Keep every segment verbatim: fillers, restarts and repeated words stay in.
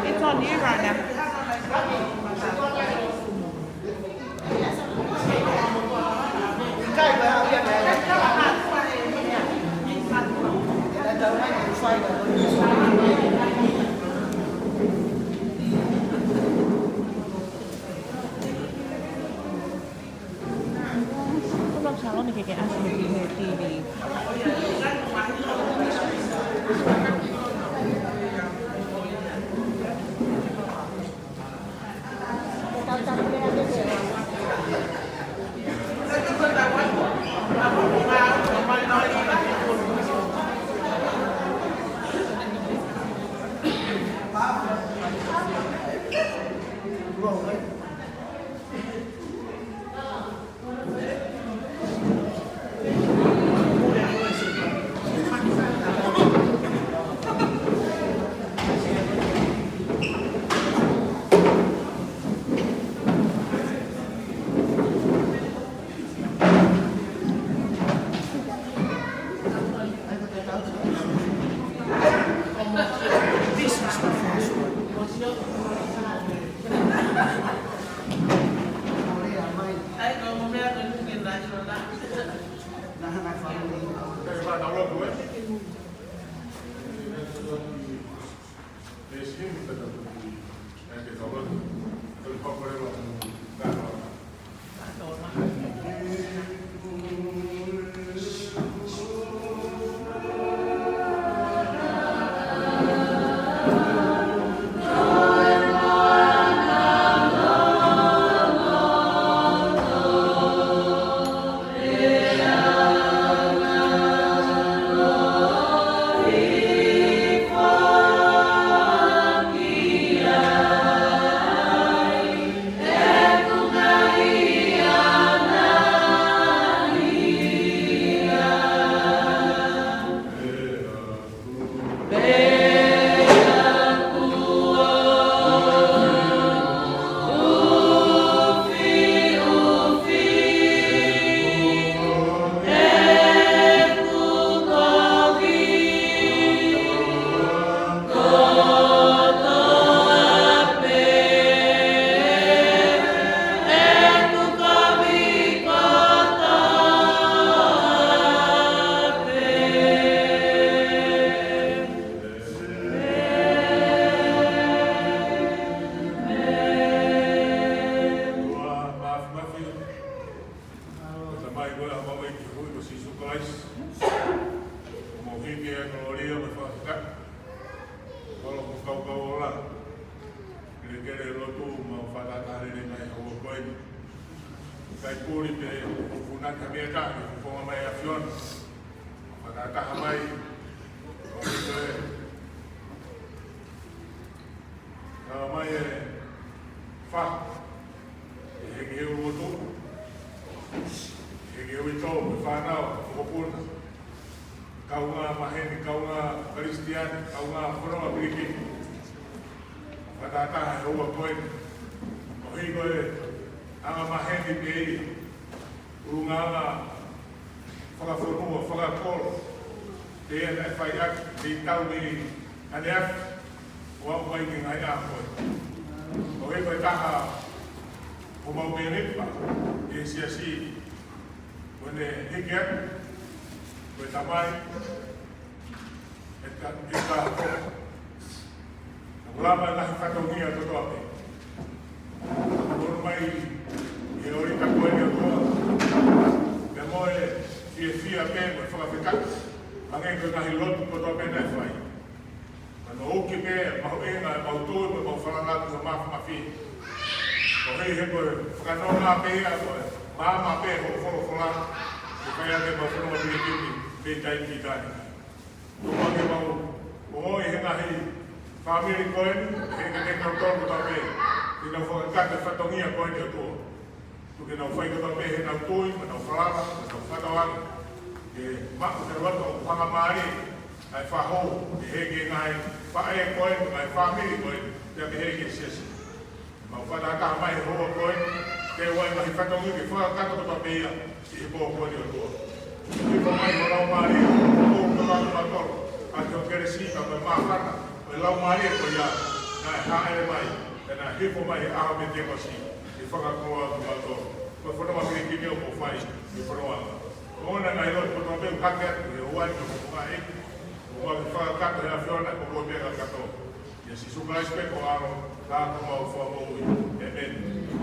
It's on you right now. Hold on, Charlotte, que, que, ah, sí, sí, sí, sí. Ko e Tamai ko e Hamaʻu ʻEiki hui ko Sīsū Kalaisi. Ko hoʻomou hiki ʻa e kolōlia mo e fakafetaʻi. Kolo ko kaukau ola. Kelekele lotu mo fakatātā lelei mai he houa ko eni. ʻIkai puli pē ʻoku nau ka mea ka, ʻoku fonga mai ʻa e ʻAfiona. Fakataha mai. ʻOku ke Tala mai e fa, ʻe hiki he ʻulumotuʻa, ʻe hiki he uitou, ʻe fānau, mokopuna, kaungā maheni, kaungā Kalisitiane, kaungā fononga pilikimi. Fakataha he houa ko eni. Ko e hiko e anga maheni pē ia. ʻUlungaanga fakafonua, fakakolo, pea naʻe fai ʻaki, ʻi he tau ni ʻaneafi, ʻo aʻu mai ki he ngaahi ʻaho ko eni. Ko e hiko e taha homau mēmipa ʻi he siasi, ko ʻene hiki atu, ko e tamai, ʻe ka, ʻe ka ko. Naʻa ku lava e ngaahi fatongia kotoa pē. Naʻa ku ʻunu mai ʻi he ʻōlita ko eni ʻo koa. Pea mo e fiefia pē mo e fakafetaʻi. Hangē ko e ngaahi lotu kotoa pē naʻe fai. Ko e Mau uki pē mahuʻinga ʻemau tui mo ʻemau falala ki he Mafimafi. Ko e hā he ko e fakanonga pē ia ko e maama pē hoʻo folofola. Ke fai ʻaki ʻemau fononga pilikimi mei taimi ki taimi. Tuku ke mau ongoʻi he ngaahi fāmili ko eni, he ngaahi kau tolu kotoa pē, te nau fakakakato e fatongia ko eni ʻOtua. Tuku ke nau fai kotoa pē ʻenau tui, mo ʻenau falala, mo ʻenau fakatauange. Ke maʻu ke lava ʻo hanga mālie ʻa e fakahoko, ʻe he ngaahi faʻē ko eni, ngaahi fāmili ko eni, pea mei he siasi. Mau fakataha mai he houa ko eni, ke ʻoua ʻe ngaahi fatongia ke fakakakato kotoa pē ia, ʻi he pō ko eni ʻOtua. Hifo mai ho Laumālie, ʻo kotoa ʻa kimautolu, ʻaki hoʻo kelesi, ka ko e māfana ʻo e Laumālie ko ia, naʻe hāʻele mai, pea naʻe hifo mai he ʻaho Penitekosi, ke fakakoloa kimautolu. Ko e fononga pilikimi ʻoku fai, ke fononga. Ko e ngaahi lotu kotoa pē, hake atu, he houa ni ʻoku fai, ʻoku mau fakakakato he ʻAfiona, ko koe pē kakato. ʻIa Sīsū Kalaisi pē ko ho ʻAlo, ka ko homau Fakamoʻui. ʻĒmeni.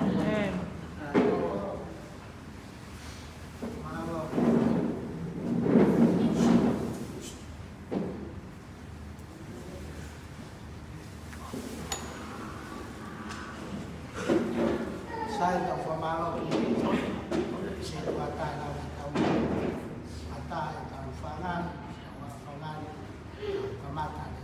ʻĒmeni. Sai, tau fakamālō ki he ʻEiki, ʻi he tuʻa taʻe lau ʻetau, ʻa taʻe tau fānau, tau fānau, kamata le.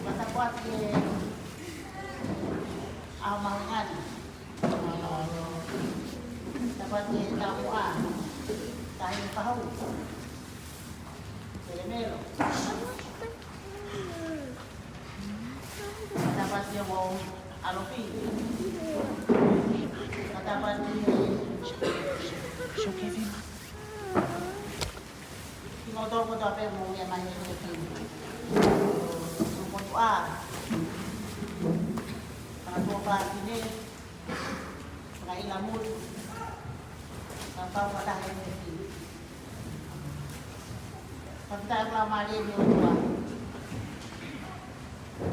Matapatu e ʻAho Mahuʻinga ni. Matapatu e Tamuʻa. Tahi Pahu. Telemelo. Matapatu e Mo Alofi. Matapatu e Kimoutolu kotoa pē mou meʻa mai he meeting. Kimoutolu kotoa. Fanga tuofāfine, fanga ʻila muli, fanga kau fakataha he meeting. Fakafetaʻi ʻoku laumālie ʻa e ʻOtua.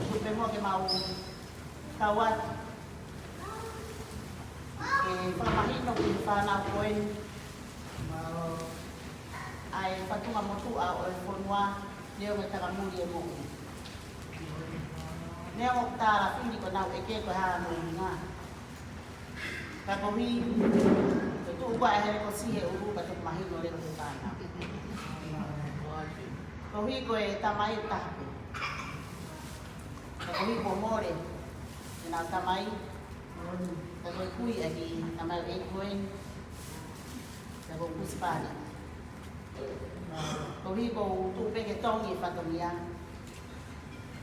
Tuku pē muʻa ke mau kau atu ke fakamahino ki he fānau ko eni ʻa e fatunga motuʻa ʻo e fonua, neongo e takamuli e moʻui. Neongo ʻoku tālafili ko ʻenau ʻeke ko e hā hono ʻuhinga. Ka koeʻuhi ko e tuʻu ko ē ʻa e helekosi he ʻulu ka tuku mahino leva ki he fānau. Koeʻuhi ko e tamai ʻe taha pē. Ka koeʻuhi kuo mole ʻenau tamai, ka ko e kui ʻa e kiʻi tamai ʻe koe, ka ko e kusi pale. Koeʻuhi ko u tuʻu pē ke tongi e fatongia.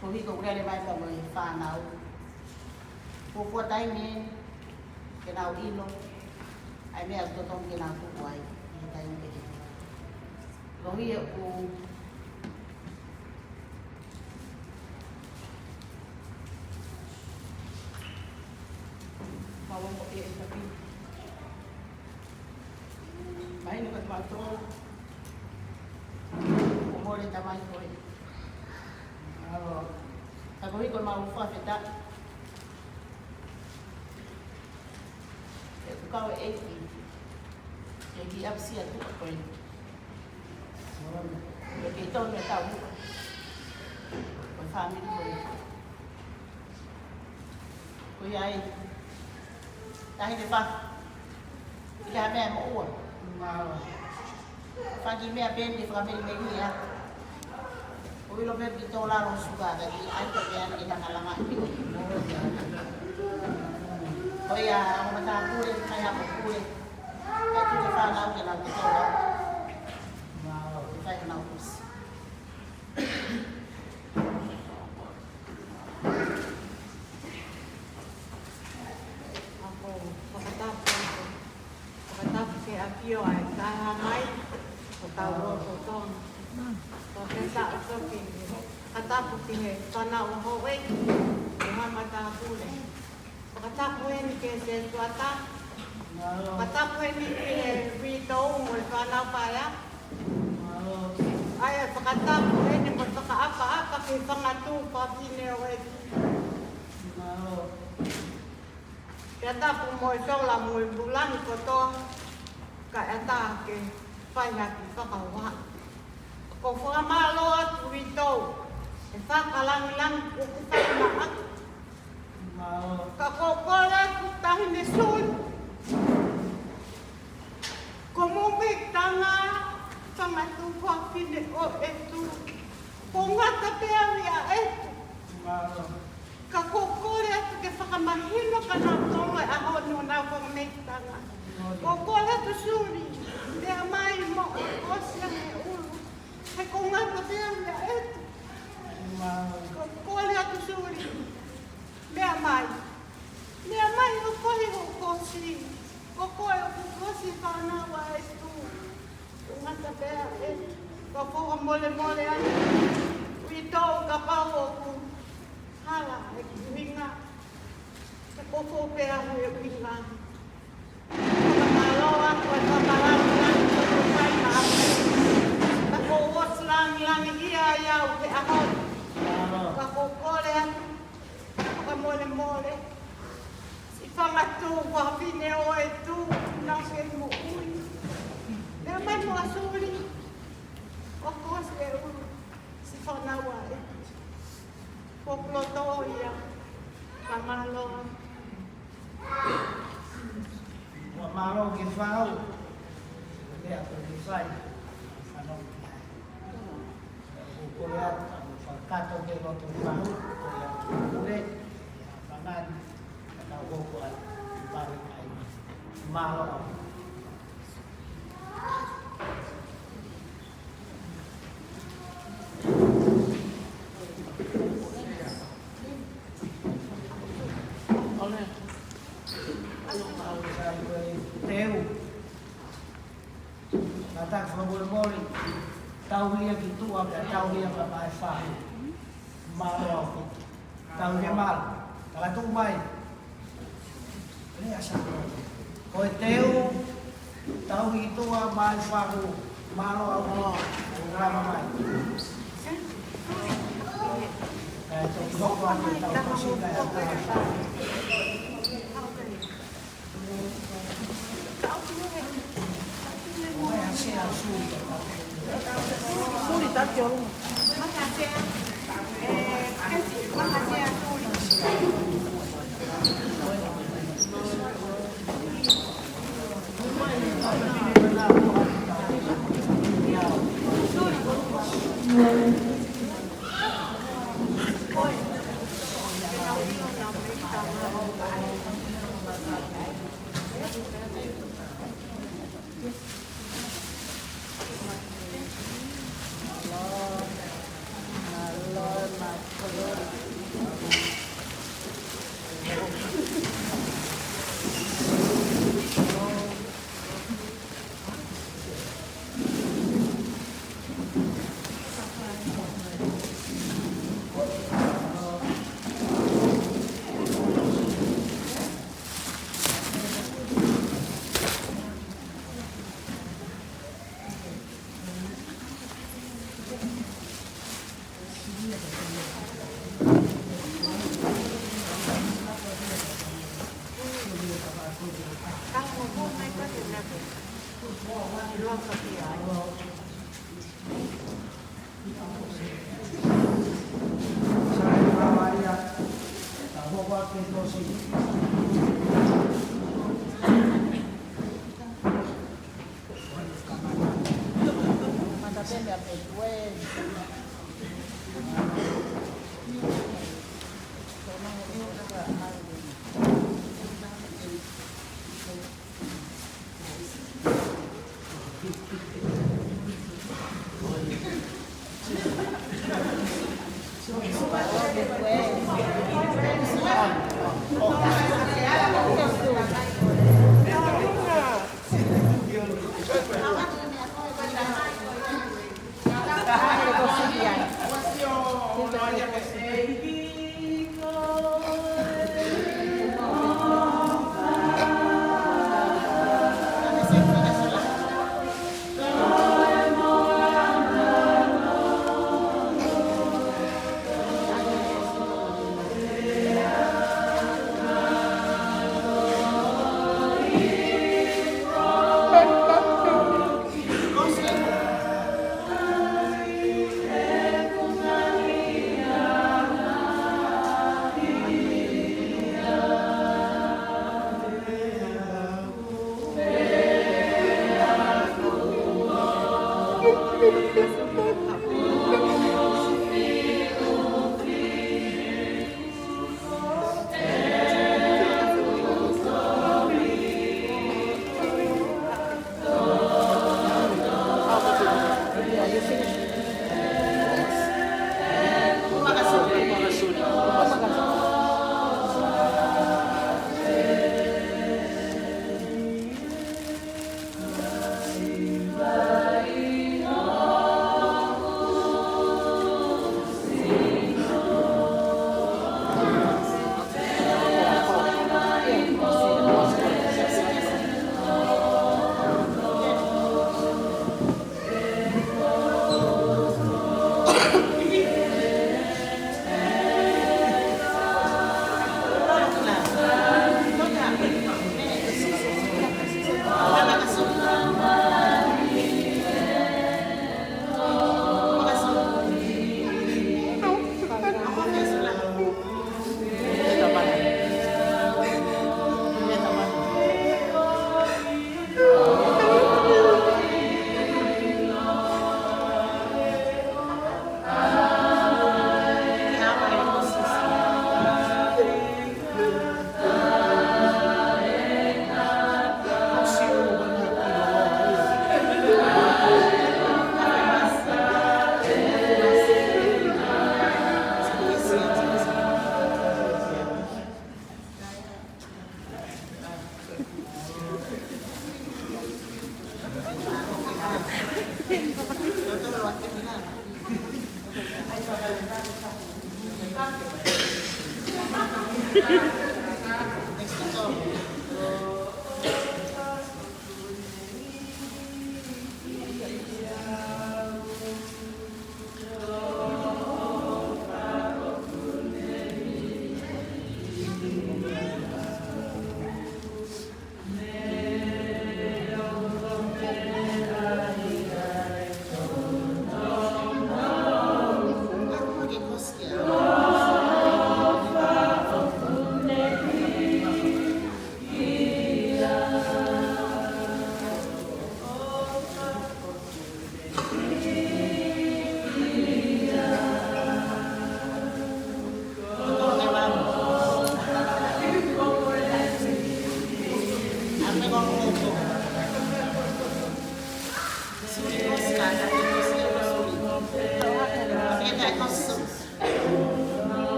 Koeʻuhi ko u lele mai pea mo e fānau. Kuo fuataimi eni ke nau ʻilo ʻa e meʻa ʻoku totonu ke nau tuku ai ʻi he taimi pehē. Koeʻuhi ʻoku Mau ongo pē ʻe Tapi. Mahino ka mau tō. Kuo mole tamai ko ē. Alo. Ka koeʻuhi ko ʻemau fakafetaʻi ʻoku kau e ʻEiki ʻi he kiʻi ʻapasia tuʻa ko ē. ʻOku kei tonu e tau muʻa ʻo e fāmili ko ē. Ko ia ai, tahi ne pa. ʻIkai ha meʻa moʻua. Fanga kiʻi meʻa pē ni ke fakamelimeli ia. ʻOku ʻilo pē ki tō lalo suka ka ki ai ka meʻa ni ke takalanga. Ko ia, ʻo matāpule, kai ha pule. Ka tuku e fānau ke nau ki tō lalo. Fai hanau kusi. ʻOku ou fakatapu, fakatapu ki he ʻAfio ʻa e Taʻehāmai, ʻo tau lolotonga. Ko e taʻotoki, fakatapu ki he fānau ʻa houʻeiki, ʻo ha matāpule. Fakatapu heni ki he setuata. Fakatapu heni ki he uitou mo e fānau paea. ʻA ia fakatapu heni mo e fakaʻapaʻapa ki he fanga tuofāfine ʻo e ʻEiki. Pea tapu mo e sola mo e vūlangi kotoa, kae ʻatā ke fai ha kiʻi fakahā. ʻOku ou fakamālō atu uitou, ʻe fakalāngilangi kuo ke fai maʻaku. Ka ʻoku ou kole atu Taʻahine Suli, ko Momeitanga, fanga tuofāfine ʻo ʻEtu, ʻoku ou ngata pē au ʻia ʻEtu. Ka ʻoku ou kole atu ke fakamahino kia nautolu e ʻaho ni ʻo nau fakameitanga. ʻOku ou kole atu Suli, meʻa mai mo ʻosi ange e ʻulu. He ʻoku ou ngata pē au ʻia ʻEtu. ʻOku ou kole atu Suli, meʻa mai. Meʻa mai ʻo koe ʻoku ʻosi. Ko koe ʻoku ʻosi fānau ʻa ʻEtu. ʻOku ou ngata pē au ʻEtu. Ka ʻoku ou fakamolemole atu uitou kapau ʻoku hala ʻeku ʻuhinga. Ka ʻoku ou pē au he ʻuhinga. Fakamālō atu e fakalāngilangi ʻoku fai maʻaku. Ka ʻoku ou ʻosi lāngilangiʻia ai au he ʻaho ni. Ka ʻoku ou kole atu, fakamolemole. Fanga tuʻu, fafine ʻo e tuʻu, nau kei moʻui. Meʻa mai mo Suli, ʻo kosi e ʻulu, siʻi fānau ʻa e. Ko kulo tō ia, ka mālō. Ua mālō ki fau, meʻa ko ki fai, fānau ki ai. Ko ia, fakakato ke loto fau, ko ia, ko le, ia, fangani, ka tau hoko ai, fau ai. Mālō. Teu. Ngata fakamolemole. Tauhi ia ki tuʻa, pea tauhi ia pea maʻa e fahu. Mālō ʻaupito. Tauhi ia mālō. Tala tuʻu mai. Lea sa. Ko e teu, tauhi ki tuʻa maʻa e fahu, mālō ʻaupito. Lava mai. Kae toki hoko atu e tau kosi kae ʻatā. Suli, taki ʻolunga.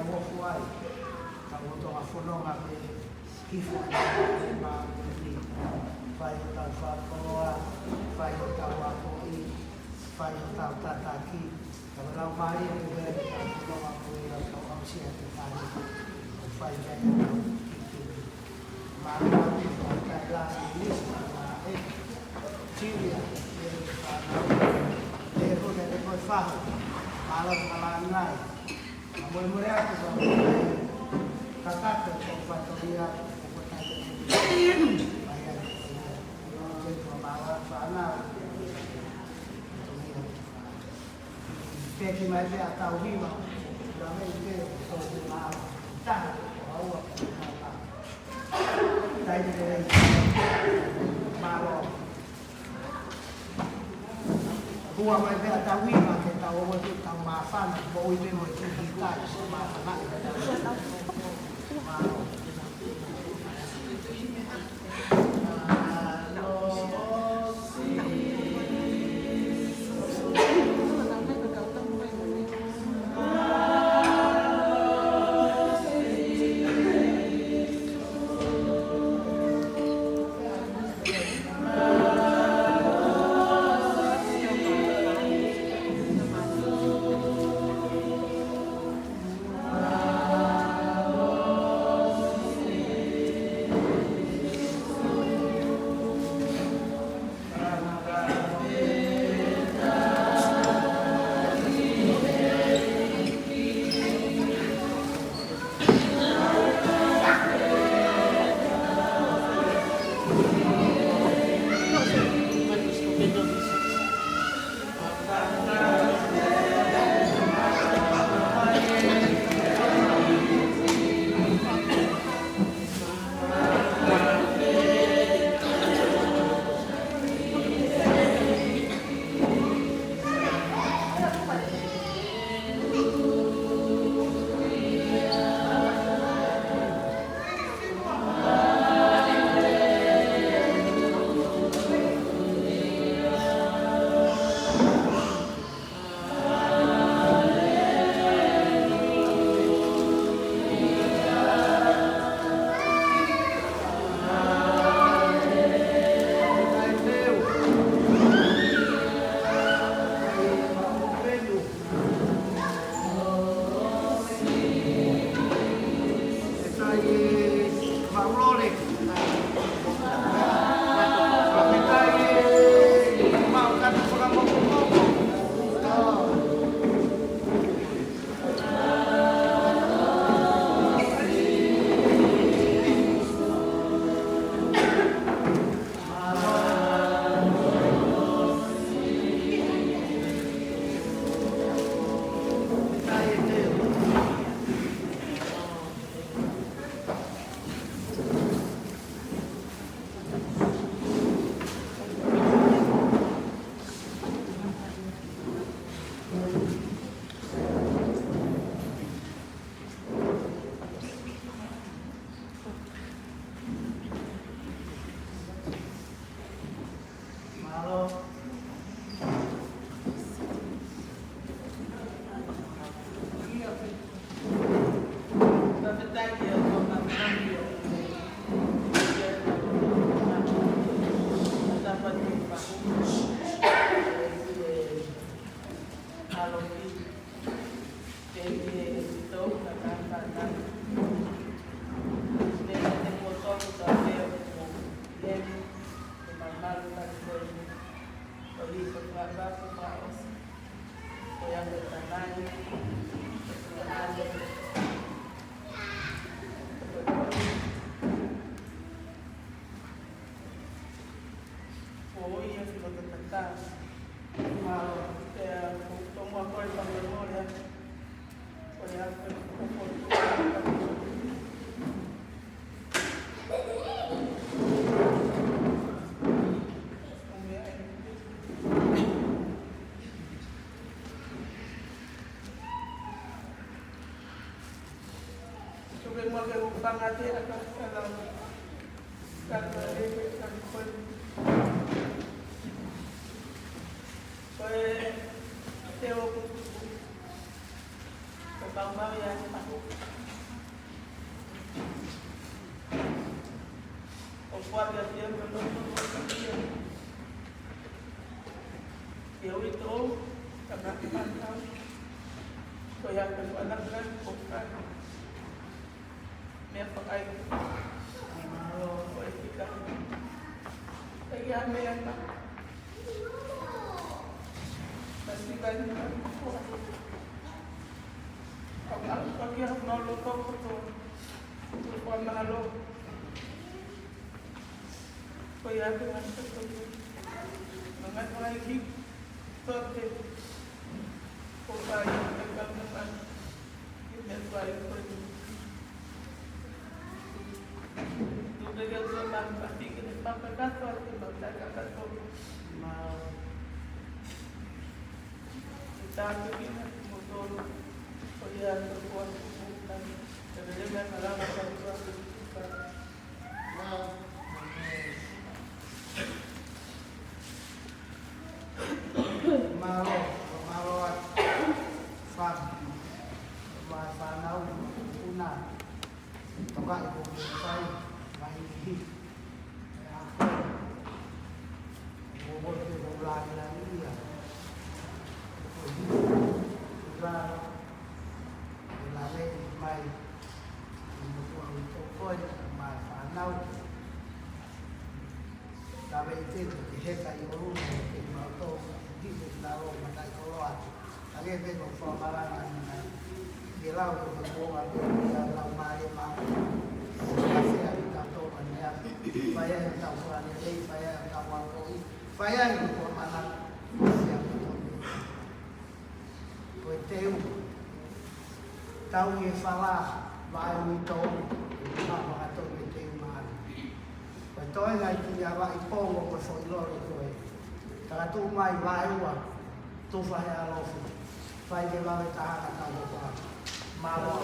Ofu ai, ka ʻoku tau fononga pē hifo ʻa e māmani. Fai hotau fakakoloa, fai hotau akoʻi, fai hotau tataki. Ka ʻoku lau mālie pē ʻetau fononga ko ia ʻoku tau aʻusia ʻi he taimi ni. ʻOku fai ai ʻetau kikini. Mālō atu ʻa e kakai ʻi Lisi, ʻa e Tilia, ʻi he fānau. ʻE huna ʻe koe fahu, mālō fakalāngai. Ka molemole atu, ka molemole. Kakato, ko fatongia, ko koe tai ko koe. Mai ai, ko koe. Ko koe, ko mālō fānau. Fatongia. Peki mai pē ʻa Tauhiva, la me te o te mā, taha, ko aua, ko mā. Tai te te mālō. Hua mai pē ʻa Tauhiva ke tau ō atu tau māfana, ko ui pē mo e tiki tai, māfana. Mālō. Ko ia ki loto tatau. Mālō, pea ko tomuʻa ko e fakamolemole atu. Ko ia ko e fakamolemole. Tuke mo ke u pangate a ka kala. Kala e ke kala koe. Koe te o kuku. Ko kau mau ia e pahu. Ua te atia no no no no. Ia uitou, ka na ki pantau. Ko ia ke fana ka ko ka. Meʻa fakai. Mālō ko e fika. Ka ia meʻa ka. Masi kai ni ka ko. Ka ka ka kia no lo ko ko to. Ko ko mālō. Ko ia ke ngata ko ia. Ngata ko ia ki. Tote. Ko ia ke ngata ko ia. Ke ngata ko ia. Tupe ke ua mapaki ke ne papakato ke papakato. Ma. Kita ke kina mo tolo. Ko ia ke kuat kuat. Ke lele na kalama ka tua ke kuat. Mālō, mālō atu. Fā-, fā-, fānau, una. Toka i ko sai, mai hi. Ko ko te ko la la ia. Ko hi. La, la le mai. Mo ko ko ko mai fānau. Ka vei te ke heka i ʻolunga, ke mau tō, ki te tau matai koloa. Ka ke te ko fakamalanga ina. Ke lau ko ko a ko ia lau mare ma. Ka se a ki tau tō mani a. Fai ai tau fua ne lei, fai ai tau a ko i. Fai ai ko mana. Sia ko. Ko e teu, tau e fala, vae uitou, ka maka tau e teu maana. Ko e toe ngai ki a vaʻi pongo ko e foʻi lole ko e. Takatu mai vae ua, tufa he alofi. Fai ke vave taha ka tau ko a. Mālō.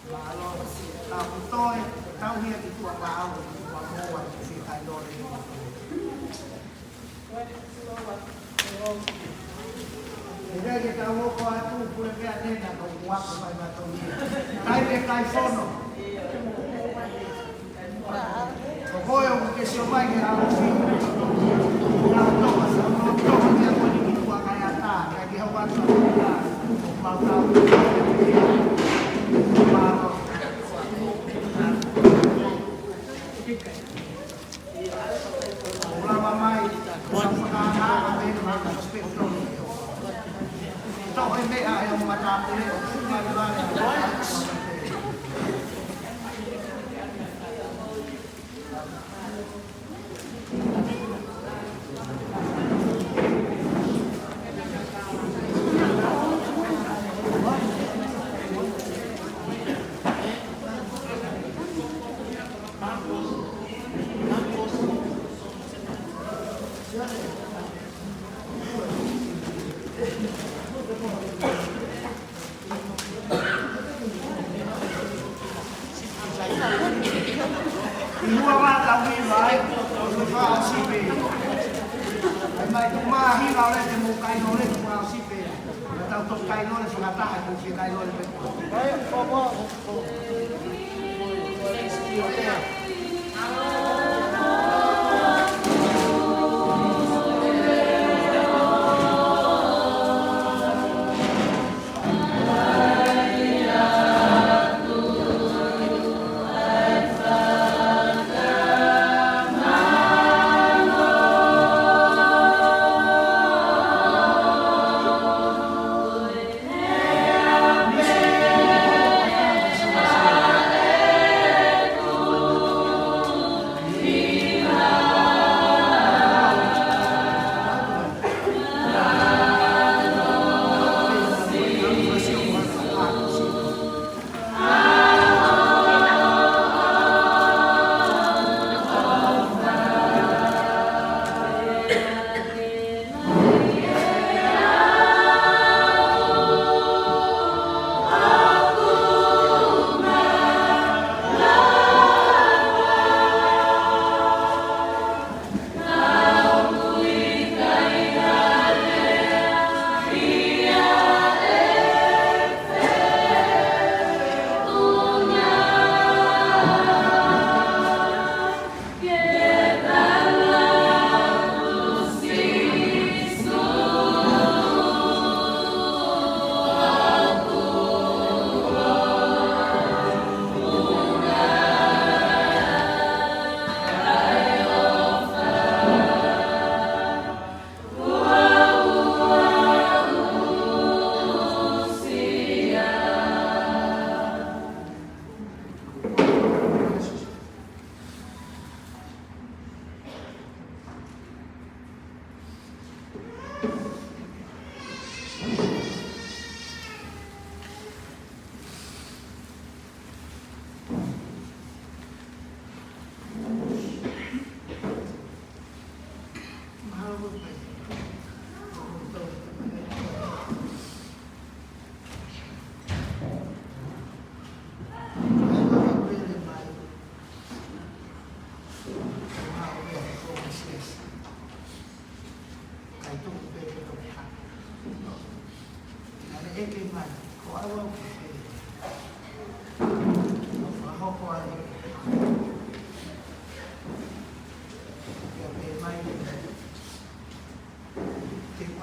Mālō, tau toe, tau hia ki tua vao, ua moa ki si kai lore. Ina ke tau oko atu, pule pea nena, ko ua ko mai matou ia. Kai pe kai fono. Ko koe ʻoku ke sio mai ke ʻalu si. Ke ʻalu toka sa, ʻalu toka ke ʻalu ni ki tua kai ata, kai ke hau atu atu ka. Mau tau. Mālō. Ua lava mai. Ua fakaʻaʻa mai, mai, mai, mai. Toʻo e meʻa ʻe he matāpule ʻo fuma leva. ʻI ua vā tau hiva ai, ʻo fakaʻosi pē. ʻAi mai tu mā hiva ʻo le te mou kai nole, fakaʻosi pē. Tau toki kai nole, fakataha, ko ke kai nole pē. Thanks be your day.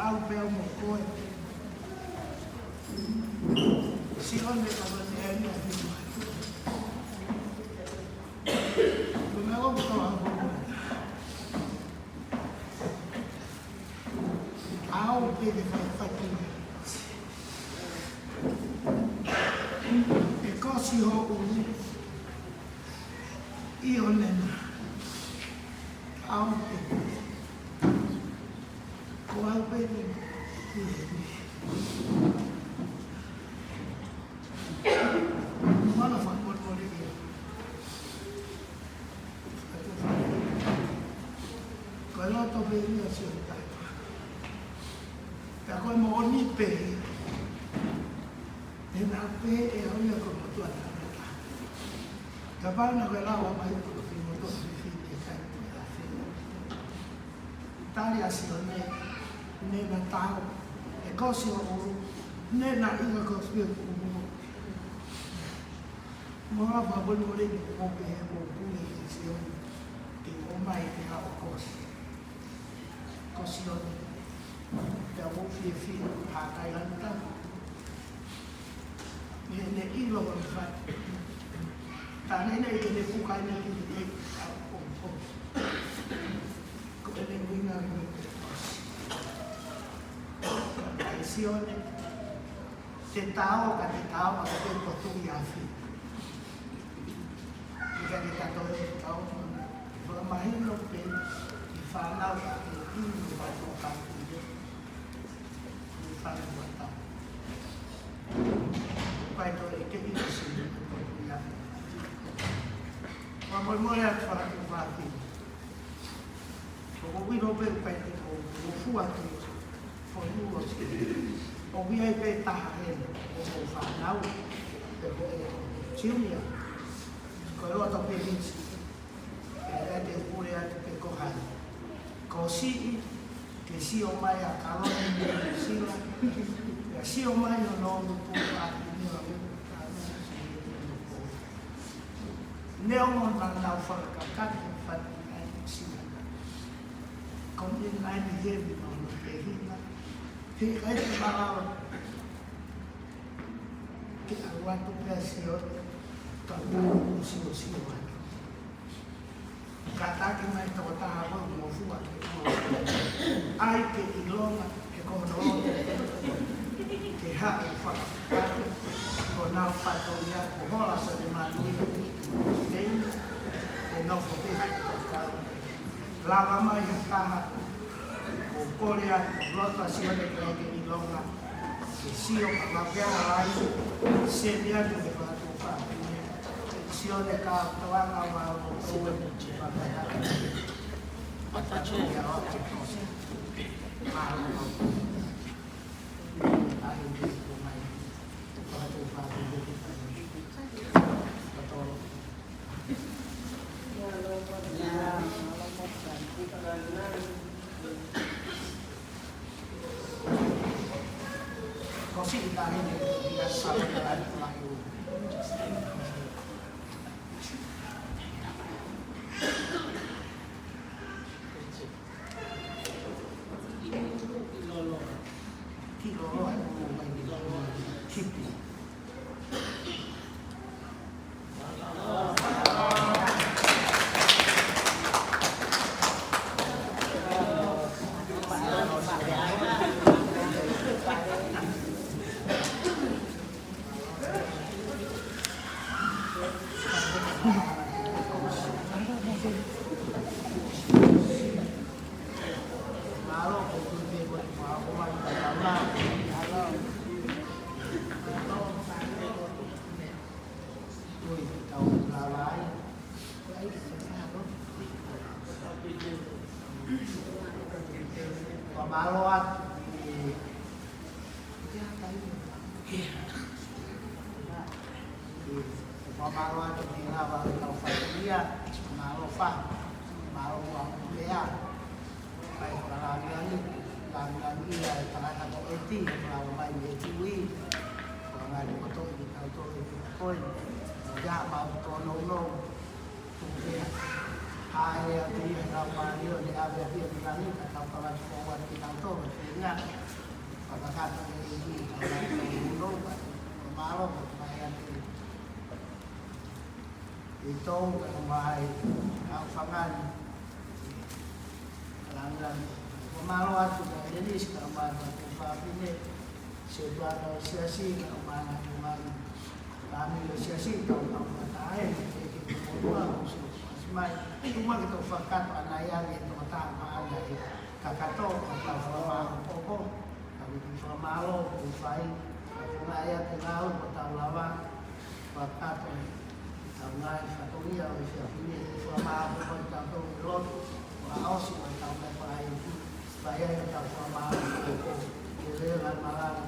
Au pē au mo koe. Sione ka ko ne eni a hitu. Ko me o ko au. Au pē te fai faki. ʻE kosi hoʻo ʻulu. ʻIo nena. Au pē. Ko au pē te. Mana fakamolemole ia. Ko e loto pē ia Sione. Pea ko e moʻoni pē. He naʻa pē ʻe au ia ko e motuʻa tangata. Kapau naʻa ko e lau mai ko e fai motuʻa fefine ke kai ko e afe. Tali ʻa Sione, ne na tau, ʻe kosi hoʻo ʻulu, ne na ʻinga kosi pē kumu. Mo la fakamolemole ni ko pē he mo kule ki Sione, ke ʻomai ke haʻu kosi. Ko Sione, pea mo fiefia, ha kai lanta. Ne, ne ʻilo ko e fai. Tā ne ne ke ne puka ne ki ne, a, o, o. Ko ʻene ʻuhinga ʻo e kosi. Kai Sione, te tau, ka te tau, ka te potu i afi. Ika ni ka toe tau, fakamahino pē, ʻi fānau ka te inu ka tō ka te inu. ʻI fānau ka tau. Kai toe ʻi ke inu si, potu i afi. Fakamolemole atu fakatuʻu fāki. ʻOku ou ʻilo pē ʻoku ʻikai te u, u fua ki he fonua. ʻOku ʻi ai pē taha heni, ʻoku ou fānau, pe ko e junior. Ko e loto pē hisi. ʻE te pule atu pe ko hai. Ko siʻi, ke sio mai ʻa Kaloni Niu Sila. Ke sio mai ʻo nō mo pule atu ni ʻo Ne ongo na nau fakakakato fatu ai sina. Ko ni nai ni hevi no no te hina. Te kai te malava. Ke alu atu pea sio. Ka ulu sio sio atu. Kātaki mai tokotaha ko mo fua ke mo. ʻAi ke ʻilonga. He ko hono loto ke haʻu fakapapau ko nau fatongia ko hola sa le manu i teina e nofo ke fakapapau. Lava mai ha taha ʻo kole atu loto a Sione ke ʻai ke ʻilonga ke sio ka mapea lai se ni atu ke fakapapau. Sione ka toanga wa o ʻoua te fakapapau. Patache. Fakamālō atu. Fakamālō atu ki he ngaahi tau fatongia, mālō fa, mālō ua mea. Kai fakalāngilangi, lāngilangi ia e tangata ko ʻEti, mālō mai mei Tuʻi. Ko e ngaahi kotoa ki tau tō e koe. Ia mau tō nounou. Tuku pea. ʻA e ʻEiki ʻi he kau mālie ʻo ne ʻave ʻa e ʻEiki ki langi, ka tau kavaki foʻou atu kitautolu, ʻe feinga. Fakakakato ʻe he ʻEiki, ka tau kau uno, ka tau mālō, ka tau mai atu. ʻI tō, ka tau mai, kau fanga ni. Langilangi. Ko mālō atu, ka Denise, ka mai, ka tau fāmili. Sētuata ʻo e siasi, ka mai, ka mai. Fāmili ʻo e siasi, kau kau ka tae, ke ke ke motua, ʻo sio, ʻasi mai. Tuma ke tau fakakakato ʻanai ʻa e tō tā maana ʻi he kakato, ka tau fakamālō ʻoku, ka tau fakamālō ʻoku fai, ka tau ngāue ʻa e ngāue ʻoku tau lava, fakakakato, tau ngāue fatongia ʻo e siasi ni, fakamālō ʻoku tau tau lotu, ʻo ʻosi ʻo tau mai fai, fai ai tau fakamālō ʻoku, ke lea mai mālō,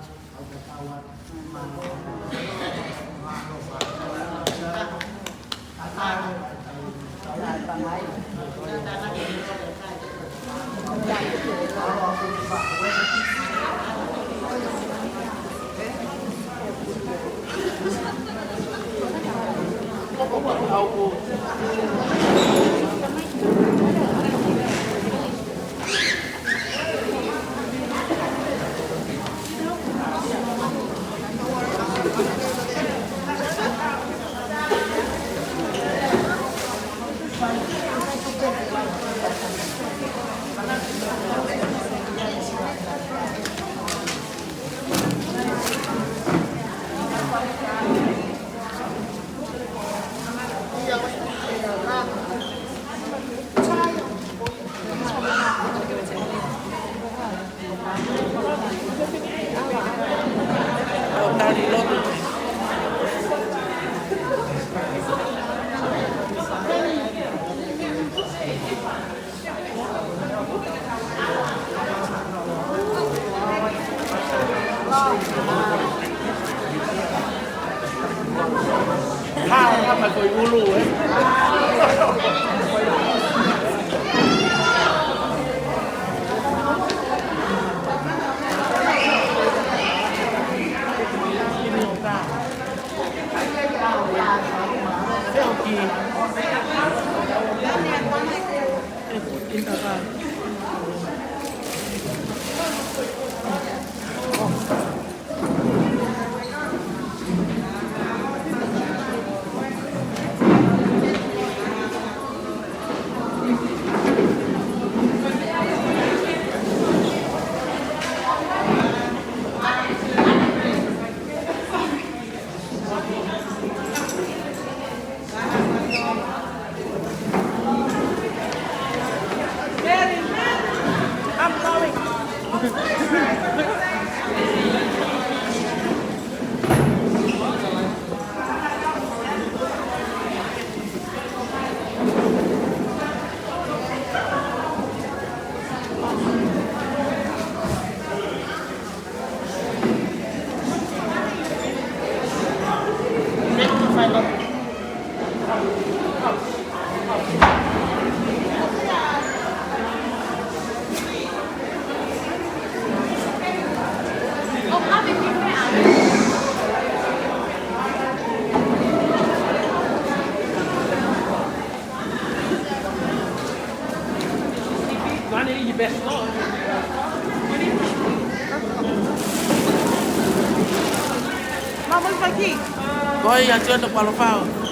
Hā, hā, mai ko e ʻulu, ē? Ko ia, John, the qualifier.